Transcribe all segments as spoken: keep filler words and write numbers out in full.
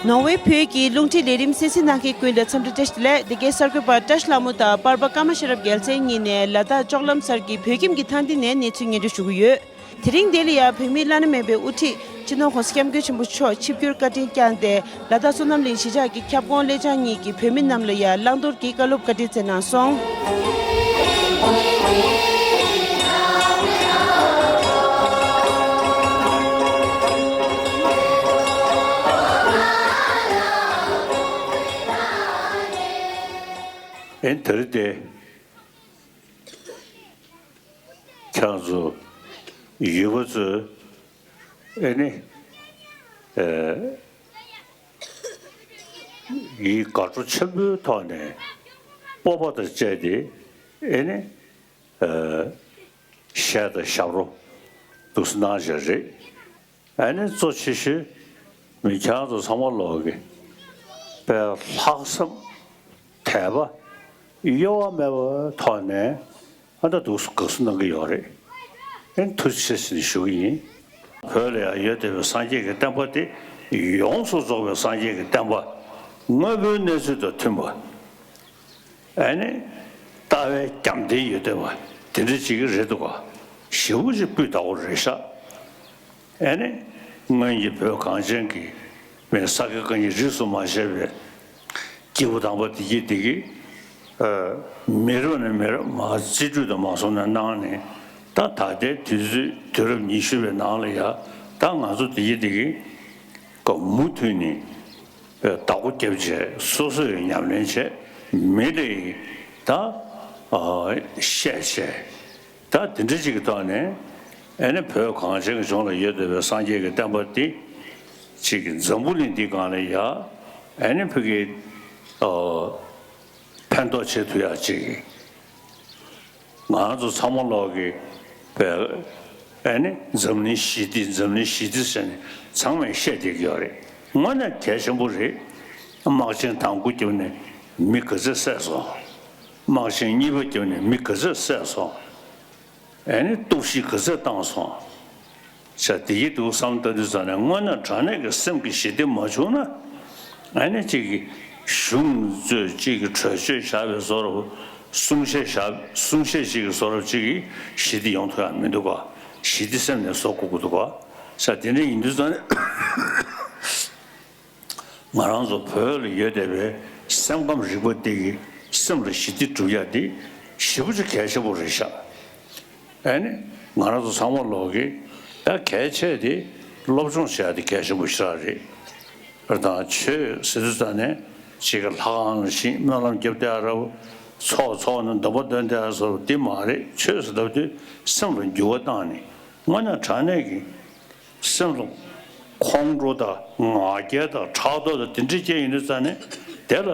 ནོར་ཝེ་བོད་ཀྱི་རླུང་འཕྲིན་ལས་རིམ་གསན་གཟིགས་གནང་མཁན་ཀུན་ལ་འཚམས་འདྲི་བཀྲ་ཤིས་བདེ་ལེགས། འདི་གའི་གསར་འགོད་པ་བཀྲ་ཤིས་ལྷ་མོ་དང་པར་པ་ཀརྨ་ཤེས་རབ་རྒྱལ་མཚན་གཉིས་ནས་ལ་དྭགས་ལྕོག་ལམ་སར་གྱི་བོད་ཁྱིམ་གྱི་ཐང་སྟེང་ནས་གནས་ཚུལ་སྙན་སྒྲོན་ཞུ་གི་ཡོད། དེ་རིང་འདི་ལ་ཡང་བོད་མིའི་བླ་ན་མེད་པའི་དབུ་ཁྲིད་སྤྱི་ནོར་༸གོང་ས་༸སྐྱབས་མགོན་ཆེན་པོ་མཆོག་ཆིབས་བསྒྱུར་བཀའ་དྲིན་བསྐྱངས་ཏེ། ལ་དྭགས་བསོད་ནམས་གླིང་གཞིས་ཆགས་ཀྱི་ཁྱབ་ཁོངས་སླེ་ལྕང་གཉིས་ཀྱི་བོད་མི་རྣམས་ལ་ཡང་བླང་དོར་གྱི་བཀའ་སློབ་བཀའ་དྲིན་སྩལ་གནང་སོང་། ཨེ་དེ་རིང་དེ། ཁྱེད་རང་ཚོ་ཡུལ་པ་ཚོས་ཨེ་ནི་ཨེ་ཡི་དགའ་སྤྲོ་ཆེན་པོའི་ཐོག་ནས་སྤོབས་པ་དང་བཅས་ཏེ་ཨེ་ནི་ཨེ་གཞས་དང་ཞབས་བྲོ་འདུག་སེ་གནང་བཞག་རེད། ཨ་ནི་གཙོ་ཆེ་ཤོས་མི་ཁྱེད་རང་ཚོ་ཚང་མ་ལོག་གི་དཔེ་ལྷག་བསམ་དད་པ་གཡོ་བ་མེད་པའི་ཐོག་ནས་ཨ་ད་འདུག་སེ་དགའ་བསུ་གནང་གི་ཡོད་རེད། ཨ་ནི་ཐུགས་རྗེ་ཆེ་ཟེར་ནས་ཞུ་གི་ཡིན། བོད་ལ་ཡང་ཡོད་བསྡད་པའི་སངས་རྒྱས་ཀྱི་བསྟན་པ་དེ་ཡོངས་སུ་རྫོགས་པའི་སངས་རྒྱས་ཀྱི་བསྟན་པ་དངོས་པོའི་གནས་ཚུལ་དང་མཐུན་པ། ཨ་ནི་ལྟ་བའི་རྒྱབ་རྟེན་ཡོད་བསྡད་པ་དེ་འདྲ་ཅིག་རེད་འདུག་ག་ཞེ་པོ་ཅིག་སྤུས་དག་པོ་རེད་ཤག་ཨ་ནི་སྔོན་གྱི་བོད་གངས་ཅན་གྱི་མི་ས་དགེ་བཀའ་རྙིང་རིས་སུ་མ་ཆད་པའི་སྐྱེས་བུ་དམ་པ་དེ་གྱིས་དེ་གི་མི་རབས་ནས་མི་རབས་མར་རྩིས་སྤྲོད་དུ་མ་སོང་ནས་གནང་ནས་ད་ད་ལྟའི་དུས་ཚོད་དུས་རབས་ཉི་ཤུ་པའི་ནང་ལ་ཡ་ད་ང་ཚོ་དེ་གྱིས་དེ་གི་མུ་མཐུད་ནས། བདག་པོ་བརྒྱབ་བྱས་སོ་སོས་ཉམས་ལེན་བྱས་མི་ལ་ཡི་ད་བཤད་བྱས་ད་དེ་འདྲ་ཅིག་གི་ཐོག་ནས་ཨེ་ནི་བོད་གངས་ཅན་གྱི་ལྗོངས་ལ་ཡོད་བསྡད་པའི་སངས་རྒྱས་ཀྱི་བསྟན་པ་འདི་ཅིག་གི་འཛམ་བུ་གླིང་འདི་སྒང་ལ་ཡ་ཨེ་ནི་ཕ་གི་ཕན་ཐོགས་བྱེད་ཐུབ་ཡག་ཅིག་ང་རང་ཚོ་ཚང་མ་ལོག་གི་བས་ཨེ་ནི་འཛམ་གླིང་ཞི་བདེ་འཛམ་གླིང་ཞི་བདེ་ཟེར་ནས་ཚང་མས་བཤད་བསྡད་ཀྱི་ཡོད་རེད། དངོས་གནས་གལ་ཆེན་པོ་རེད། དམག་ཆེན་དང་པོ་བརྒྱབ་ནས་མི་ག་ཚོད་བསད་སོང་། དམག་ཆེན་གཉིས་པ་བརྒྱབ་ནས་མི་ག་ཚོད་བསད་སོང་། ཨེ་ནི་གཏུབ་གཤིས་ག་ཚོད་བཏང་སོང་། ཆ་དེ་ཡིད་དུ་བསམ་ལྟ་དུས་ཙམ་ནས་དངོས་གནས་དྲང་གནས་ཀྱི་སེམས་ཀྱི་ཞི་བདེ་མ་བྱུང་ན། ཨ་ནི་གཅིག་གིས་གཞུང་གཙོས་གཅིག་གིས་གྲོས་ཆོད་བཞག་པའི་བཟོ་འདྲ་གསུང་བཤད་བཞག་གསུང་བཤད་ཅིག་གི་བཟོ་འདྲ་གཅིག་གིས་ཞི་བདེ་ཡོང་ཐུབ་ཡག་མི་འདུག་ག་ཞི་བདེ་སེམས་ནས་བཟོ་དགོས་ཀྱི་འདུག་ག་ས་དེ་འདྲ་ཡིན་དུས་ཙམ་ནས་ང་རང་ཚོ་བོད་ལ་ཡོད་བསྡད་པའི་སེམས་ཁམས་རིག་པ་འདི་གིས་སེམས་ལ་ཞི་བདེ་སྒྲུབ་ཡག་འདི་ཞེ་པོ་ཅིག་གལ་ཆེན་པོ་རེད་ཤག་ཨ་ནི་ང་རང་ཚོ་ཚང་མ་ལོག་གི་ད་གལ་ཆེ་དེ་སློབ་སྦྱོང་བྱེད་ཡ་དེ་གལ་ཆེན་པོ་ཞེ་དྲག་རེད། རེད་དང་ཆོས་ཟེར་དུས་ཙམ་ནས་ཅིག་གི་ལྷ་ཁང་ལ་ཕྱིན་སྨོན་ལམ་རྒྱབ་བསྡད་ཡ་ར་བོ་ཚོགས་འཚོགས་ནས་སྡོམ་པ་འདོན་བསྡད་ཡ་བཟོ་འདི་མ་རེད། ཆོས་ཟེར་ལབ་དུས་སེམས་ལ་འགྱུར་བ་བཏང་ནས་དངོས་གནས་དྲང་གནས་ཀྱི་སེམས་ལ་ཁོང་ཁྲོ་དང་ང་རྒྱལ་དང་ཕྲག་དོག་དང་དེ་འདྲ་ཅན་ཡིན་དུས་ཙམ་ནས་དེ་ལ་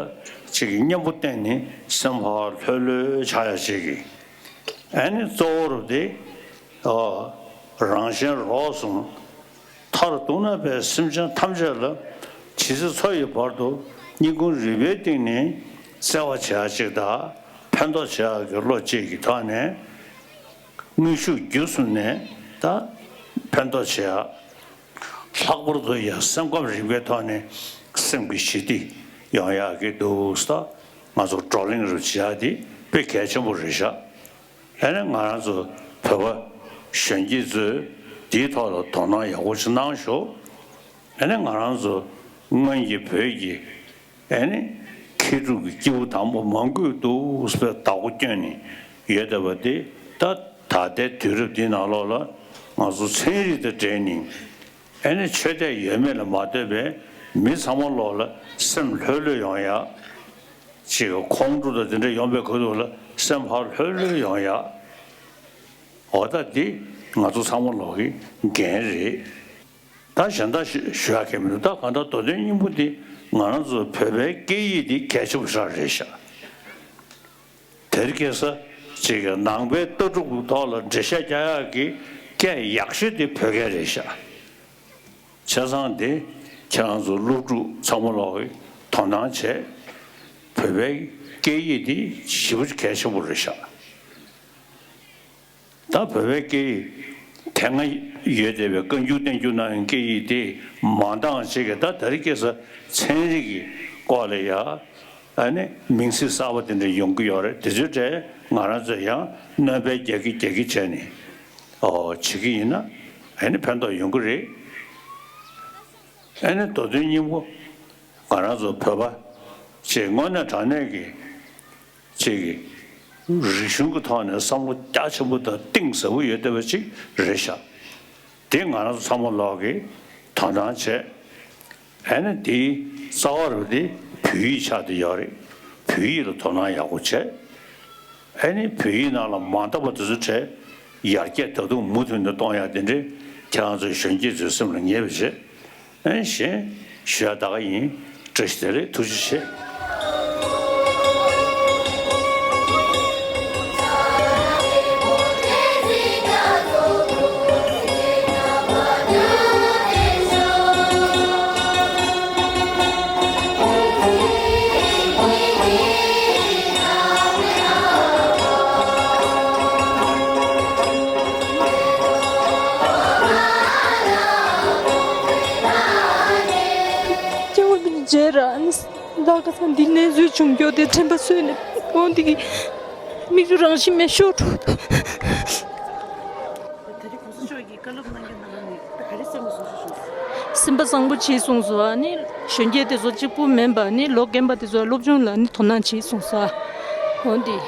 ཅིག་གི་གཉེན་པོ་བསྟེན་ནས་སེམས་ཕར་ལྷོད་ལྷོད་ཆགས་ཡ་ཅིག་གི་ཨ་ནི་གཙོ་བོ་རུ་དེ་ཨ་རང་གཞན་རོགས་གསུམ་མཐར་གཏུགས་ན་པའི་སེམས་ཅན་ཐམས་ཅད་ལ་ཇི་སྲིད་འཚོ་ཡི་བར་དུ་སྙིང་ཁུང་རུས་པའི་གཏིང་ནས་བརྩེ་བ་བྱེད་ཡ་ཅིག་དང་ཕན་ཐོགས་བྱེད་ཡ་གི་བློ་གཅིག་གི་ཐོག་ནས་དངོས་ཤུགས་བརྒྱུད་གསུམ་ནས་ད་ཕན་ཐོགས་བྱེད་ཡ། ལྷག་པར་དུ་ཡང་སེམས་ཁམས་རིག་པའི་ཐོག་ནས་སེམས་ཀྱི་ཞི་བདེ་ཡོང་ཡག་གི་འདུག་ས་ང་ཚོ་བགྲོ་གླེང་རུ་བྱེད་ཡག་དེ་དཔེ་གལ་ཆེན་པོ་རེད་ཤག་ཨ་ནི་ང་རང་ཚོ་བོད་པ་གཞོན་སྐྱེས་ཚོས་འདིའི་ཐོག་ལ་དོ་སྣང་ཡག་པོ་ཞིག་གནང་ཤོག་ཨ་ནི་ང་རང་ཚོ་སྔོན་གྱི་བོད་ཀྱི་ཨ་ནི་མཁས་གྲུབ་ཀྱི་སྐྱེས་བུ་དམ་པ་མང་པོས་འདུག་སེ་བདག་པོ་བསྐྱོན་ནས་ཡོད་བསྡད་པ་དེ་ད་ད་ལྟའི་དུས་རབས་འདིའི་ནང་ལོགས་ལ་ང་ཚོ་ཚན་རིག་དང་འབྲེལ་ནས་ཨ་ནི་ཆོས་དད་ཡོད་མེད་ལ་མ་ལྟོས་པའི་མི་ཚང་མ་ལོགས་ལ་སེམས་ལྷོད་ལྷོད་ཡོང་ཡག་ཅིག་ཁོང་ཁྲོ་དང་དེ་འདྲ་ཡོང་པའི་ཁ་ཐུག་ལ་སེམས་ཕར་ལྷོད་ལྷོད་ཡོང་ཡག་འོ་ད་འདི་ང་ཚོ་ཚང་མ་ལོག་གི་འགན་རེད། ད་གཞན་དག་ཞུ་ཞུ་ཡག་གི་མི་འདུག་ད་གང་ལྟར་མདོ་དོན་སྙིང་པོ་འདི་ང་རང་ཚོ་བོད་པའི་སྐད་ཡིག་འདི་གལ་ཆེན་པོ་ཞེ་དྲག་རེད་ཤག་དེར་སྐྱེས་ས་ཅིག་གི་ནང་པའི་ལྟ་གྲུབ་ཀྱི་ཐོག་ལ་འགྲེལ་བཤད་རྒྱག་ཡག་གི་སྐད་ཡག་ཤོས་དེ་བོད་སྐད་རེད་ཤག་བྱས་ཙང་དེ་ཁྱེད་རང་ཚོ་སློབ་ཕྲུག་ཚང་མ་ལོག་གི་དོ་སྣང་བྱས། བོད་པའི་སྐད་ཡིག་འདི་ཞེ་པོ་གལ་ཆེན་པོ་རེད་ཤག་ད་བོད་པའི་སྐད་ཡིག་ དེ་སྔ་ཡོད་བསྡད་པའི་བཀའ་འགྱུར་བསྟན་འགྱུར་ནང་གི་སྐད་ཡིག་དེ་མ་འདང་བྱེད་ཀྱི། ད་དེ་རིང་ཁ་སང་ཚན་རིག་གི་སྐོར་ལ་ཡ། ཨ་ནི་མིང་ཚིག་གསར་པ་དེ་འདྲ་ཡོང་གི་ཡོད་རེད། དེ་ཚོའི་གྲས་ང་རང་ཚོས་ཡང་སྣོན་པ་རྒྱག་གི་རྒྱག་གི་བྱས་ནས། ཨོ། བྱེད་ཀྱི་ཡིན་ན་ཨ་ནི་ཕན་ཐོགས་ཡོང་གི་རེད། ཨ་ནི་མདོ་དོན་སྙིང་པོ་ང་རང་ཚོ་བོད་པ་ཅིག་དངོས་གནས་དྲང་གནས་ཀྱི་ཅིག་གི་རིག་གཞུང་གི་ཐོག་ནས་བསམ་བློ་རྒྱ་ཆེན་པོ་དང་གཏིང་ཟབ་པོ་ཡོད་བསྡད་པ་ཅིག་རེད་ཤག་དེ་ང་རང་ཚོ་ཚང་མ་ལོག་གིས་དོ་སྣང་བྱས། ཨ་ནི་དེའི་རྩ་བ་རུ་དེ་བོད་ཡིག་ཆགས་བསྡད་ཡོད་རེད། བོད་ཡིག་ལ་དོ་སྣང་ཡག་པོ་བྱས། ཨ་ནི་བོད་ཡིག་ནང་ལ་མ་འདང་བ་དེ་ཚོ་བྲལ། ཡར་རྒྱས་ད་དུང་མུ་མཐུད་ནས་གཏོང་ཡག་དེ་འདྲའི་ཁྱེད་རང་ཚོའི་གཞོན་སྐྱེས་ཚོའི་སེམས་ལ་ངེས་པ་བྱས། ཨ་ནི་གཞན་ཞུ་ཡག་ད་ག་ཡིན། བཀྲ་ཤིས་བདེ་ལེགས། ཐུགས་རྗེ་ཆེ། སྐྱེ་བོ་མི་མཇལ་ར་ཨ་ནི། ད་ཁ་སང་འདི་གནས་ཚུལ་བྱུང་རྒྱུ་དེ་དྲན་པ་གསོས་ནས་འོང་འདི་གི་མིག་ཆུ་རང་བཞིན་མེད་ཤོར་འགྲོ། ད་རེས་གོང་ས་མཆོག་གིས་བཀའ་སློབ་གནང་རྒྱུ་ནང་ནས་ད་ག་རེ་སེམས་ལ་བཟུང་བཞིན་བྱུང་སོང་། སེམས་པ་བཟང་པོ་བྱས་སོང་སོ། ཨ་ནི་གཞོན་སྐྱེས་དེ་ཚོ་གཅིག་པུ་མིན་པ་ནི་ལོ་རྒན་པ་དེ་ཚོ་སློབ་སྦྱོང་ལ་ནི་དོ་སྣང་བྱས་སོང་ས། འོ་འདི། གོང་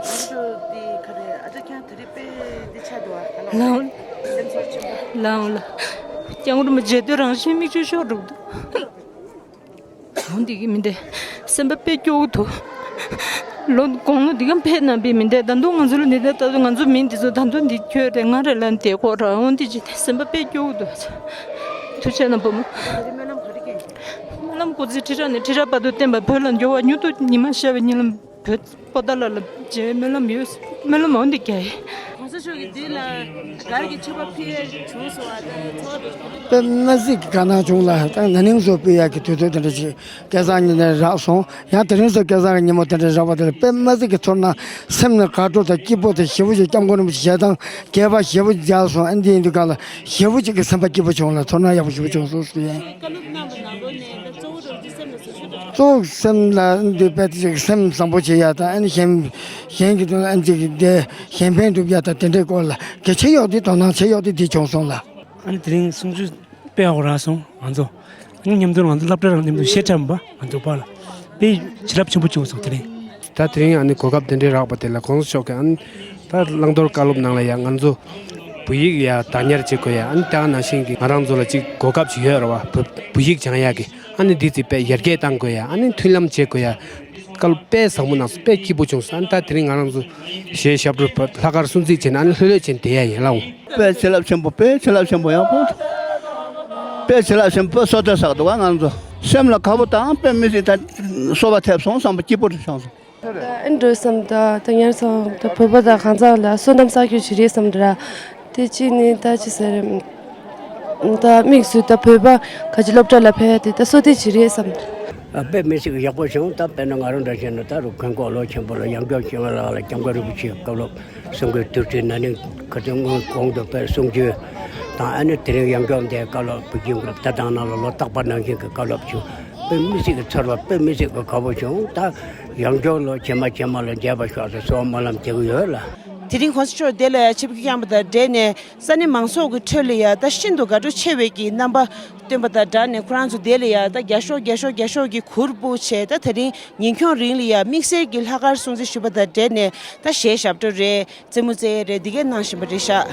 ས་མཆོག་འདི་ག་རེ་ཨ་ཅག་ཀྱང་ད་རེས་དཔེ་འདི་ཆགས་འདུག་ཨ། ལའང་། སེམས་ཚོར་ཆེན་པོ། ལའང་ལ། སྐྱབས་མགོན་རིན་པོ་ཆེ་མཇལ་དུས་རང་བཞིན་མིག་ཆུ་ཤོར་འགྲོ་གི་འདུག་འོ་འདི་གི་མི་འདི། སེམས་པ་དཔེ་སྐྱོ་བོ་འདུག་ལོ་དགུང་ལོ་འདི་ག་ཕེབས་ན་པའི་མི་འདི་ད་དུང་ང་ཚོ་ལ་འདི་འདི་ད་དུང་ང་ཚོ་མི་འདི་ཚོ་ད་དུང་འདི་ཁྱོད་རེད་ང་རེད་ལ་འདི་ཁོ་ར་འོ་འདི་ཅི་སེམས་པ་དཔེ་སྐྱོ་བོ་འདུག་ཐུགས་རྗེ་ཆེ་ན་བུ་མོ། སྨོན་ལམ་ག་རེ་བསྐྱལ། སྨོན་ལམ་སྐུ་ཚེ་ཁྲི་ཕྲག་ནས་ཁྲི་ཕྲག་བར་དུ་བརྟན་པ་བོད་ལ་འགྱུར་བ་མྱུར་དུ་ཉི་མ་ཤར་བའི་ཉིན་ལ་བོད་པོ་ཏཱ་ལ་ལ་མཇལ་སྨོན་ལམ་ཡོད། སྨོན་ལམ་འོ་འདི་རྒྱག་གོང་ས་མཆོག་གིས་འདི་ལ་གར་གྱི་མཆོད་པ་ཕུལ་ཡས་བྱུང་སོང་བ་དང་ཚོགས་འདུ། དཔེ་མི་སྲིད་ཀྱི་དགའ་སྣང་བྱུང་ལ། ད་ན་ནིང་བཟོ་སྤུས་ཡག་གི་དུས་ཚོད་དེ་འདྲ་ཞིག་སྐལ་བཟང་ཉིན་ནས་རག་སོང་། ཡང་དེ་རིང་སོགས་སྐལ་བཟང་གི་ཉིན་མོ་དེ་འདྲ་རག་པ་དེ་ལ་དཔེ་མི་སྲིད་ཀྱི་ཚོར་སྣང་། སེམས་ནས་དགའ་སྤྲོ་དང་སྐྱིད་པོ་དང་ཞེ་པོ་ཞིག་སྐྱབས་མགོན་རིན་པོ་ཆེ་ཞལ་ཐང་རྒྱས་པ་ཞེ་པོ་རྒྱག་སོང་། ཨ་འདི་ཡིན་དུས་གང་ལ་ཞེ་པོ་ཅིག་གི་སེམས་པ་སྐྱིད་པོ་བྱུང་ལ་ཚོར་སྣང་ཡག་པོ་ཞེ་པོ་བྱུང་སོང་ཟེར་ཡིན། བཀའ་སློབ་གནང་བ་ནང་ལོགས་ནས་ད་གཙོ་བོ་རང་ཚོའི་སེམས་ལ་བཟོ་ཆོག་འདུག་གཙོ་བོ་སེམས་ལ་འདི་དཔེ་ཅིག་སེམས་བཟང་པོ་བྱེད་ཡག་དང་ཨ་ནི་གཞན་གཞན་གྱི་དོན་ཨ་འདི་གི་དེ་གཞན་ཕན་སྒྲུབ་ཡག་དང་དེ་འདྲའི་སྐོར་ལ་གལ་ཆེ་ཡོད་དེ་དོ་སྣང་ཆེ་ཡོད་དེ་འདི་བྱུང་སོང་ལ། ཨ་ནི་དེ་རིང་གསུང་ཆོས་དཔེ་ཡག་པོ་རག་སོང་ང་ཚོ། ཨ་ནི་མཉམ་དུ་ང་ཚོ་སློབ་གྲྭ་རང་མཉམ་དུ་བཤད་གྲྭ་མིན་པ་ང་ཚོ་བར་ལ་དཔེ་བྱིན་རླབས་ཆེན་པོ་བྱུང་སོང་དེ་རིང་། ད་དེ་རིང་ཨ་ནི་གོ་སྐབས་དེ་འདྲའི་རག་པ་དེ་ལ་གོང་ས་མཆོག་གིས་ཨ་ནི་ད་བླང་དོར་བཀའ་སློབ་ནང་ལ་ཡང་ང་ཚོ་བོད་ཡིག་ཡ་བདག་ཉར་བྱེད་དགོས་ཡ། ཨ་ནི་ད་ག་ནང་བཞིན་གྱི་ང་རང་ཚོ་ལ་ཅིག་གོ་སྐབས་ཅིག་ཡོད་རེད་བ། བོད་བོད་ཡིག་སྦྱང་ཡ་གི། ཨ་ནི་འདི་ཚོ་དཔེ་ཡར་རྒྱས་གཏང་དགོས་ཡ། ཨ་ནི་མཐུན་ལམ་བྱེད་དགོས་ཡ། བཀའ་སློབ་དཔེ་བཟང་པོ་གནང་སོང་། དཔེ་སྐྱིད་པོ་བྱུང་སོང་། ཨ་ནི་ད་དེ་རིང་ང་རང་ཚོ་གཞས་ཞབས་བྲོ་ལྷག་དཀར་སྲུང་བརྩི་བྱས་ནས་ཨ་ནི་ལྷོད་ལྷོད་བྱས་ནས་བསྡད་ཡ་ཡིན་ལགས། དཔེ་བྱིན་རླབས་ཆེན་པོ། དཔེ་བྱིན་རླབས་ཆེན་པོ་ཡག་པོ། དཔེ་བྱིན་རླབས་ཆེན་པོ། དཔེ་བསོད་བདེ་བསགས་འདུག་ག་ང་ཚོ་སེམས་ལ་དགའ་པོ་དང་དཔེ་མི་སྲིད་ད་གསོལ་བ་ཐེབས་སོང་། བསམ་པ་སྐྱིད་པོ་རེ་བྱུང་སོང་། ད་ཨེ་འགྲོ་བསམ། ད་ད་ཉར་སོང་། ད་བོད་པ་དང་གང་ཟག་ལ་བསོད་ནམས་བསགས་རྒྱུ་ཞིག་རེད་བསམ་འདྲ། དེ་གཅིག་ནི་ད་ཅི་ཟེར། ད་དམིགས་སུ་ད་བོད་པ་ག་ཅི་སློབ་གྲྭ་ལ་ཕེབས་ཏེ་ད་བསོད་བདེ་ཅིག་རེད་བསམ། ཨ་དཔེ་མི་སྲིད་ཀྱི་ཡག་པོ་བྱུང་། ད་དཔེར་ན་ང་རང་འདྲ་བྱས་ན་ད་རུང་གོན་གོས་ལོ་ཆེན་པོ་ལ་ཡང་བསྐྱར་ཞིང་ལ་ལ་སྐྱབས་མགོན་རིན་པོ་ཆེའི་བཀའ་སློབ་གསུང་སྐད་དུས་ཚོད་ན་ནིང་ཁ་སང་སྔོན་གོང་དུ་དཔེ་གསུང་ཆོས་དང་། ཨ་ནི་དེ་རིང་ཡང་བསྐྱར་འདིར་བཀའ་སློབ་བོད་ཀྱི་ད་ལྟ་ནང་ལ་ལོ་རྟག་པར་ནང་བཞིན་གྱི་བཀའ་སློབ་བྱུང་། དཔེ་མི་སྲིད་ཀྱི་ཚོར་བ། དཔེ་མི་སྲིད་ཀྱི་དགའ་པོ་བྱུང་། ད་ཡང་བསྐྱར་ལོ་རྗེས་མ་རྗེས་མ་ལ་མཇལ་བར་ཤོག་ཟེར་གསོལ་བ་སྨོན་ལམ་རྒྱག་གི་ཡོད་ལ། དེ་རིང་གོང་ས་མཆོག་འདི་ལ་ཆིབས་བསྒྱུར་བསྐྱངས་པ་དང་འབྲེལ་ནས་ས་གནས་མང་ཚོགས་ཀྱི་ཁྲོད་ལ་ཡ་ད་ཤིན་ཏུ་དགའ་སྤྲོ་ཆེ་བའི་གི་རྣམ་པ་སྟོན་པ་དང་སྦྲགས་ནས་ཁོ་རང་ཚོ་འདི་ལ་ཡ་ད་རྒྱ་ཤོག་རྒྱ་ཤོག་རྒྱ་ཤོག་གི་གུར་ཕུབ་བྱས། ད་དེ་རིང་ཉིན་འཁྱོངས་རིང་ལ་ཡ་དམིགས་བསལ་གྱི་ལྷག་དཀར་སྲུང་བརྩི་ཞུས་པ་དང་འབྲེལ་ནས་ད་གཞས་ཞབས་བྲོ་རེད། རྩེད་མོ་རྩེ་ཡས་རེད། འདི་གས་གནང་བཞིན་པ་རེད་ཤག